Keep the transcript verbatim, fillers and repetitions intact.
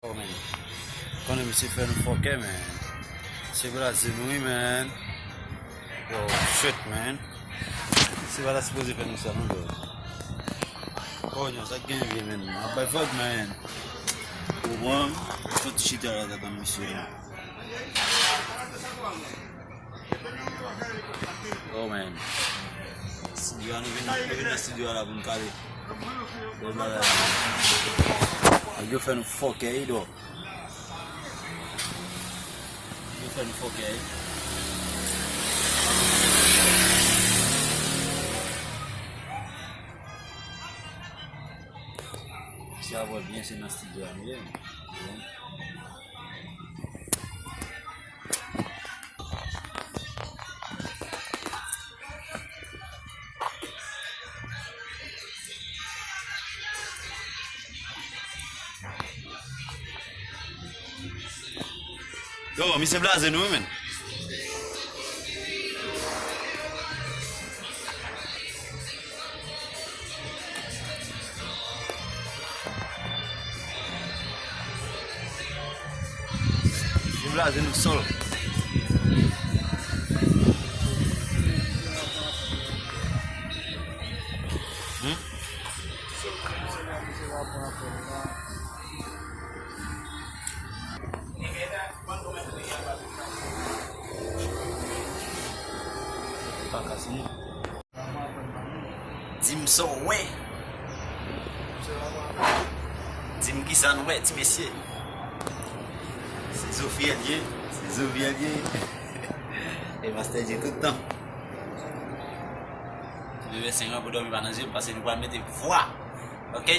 Oh, man. Konnen misye fè nou fòkè, man. Se blaze nou, wi, man. Yo, shit, man. Se pa ta sipoze fè nou sa, non, bro. Konyo, sa k gen vye, man. Ap bay vag, man. Ou bon? Fò ti chita la, ta ban misye. Oh, man. Studio a, nou vin, nou vin nan studio a la pou n kale. Bon, bagay la. Yo fè nou fòkè, wi, dò. Yo fè nou fòkè, wi. Si a vòl byen, se nan studio a nou ye. Bon. Yo, misye blaze nou, wi, men. Misye blaze nou sòl. Hmm? Pa kase nou. Di m sa w wè. Di m kisa n wè, ti mesye. Se Zofiel ye, se Zofiel ye. E Master J tout tan. Ti bebe senk an pou dòmi pa nan je m, paske nou pral mete vwa. Ok?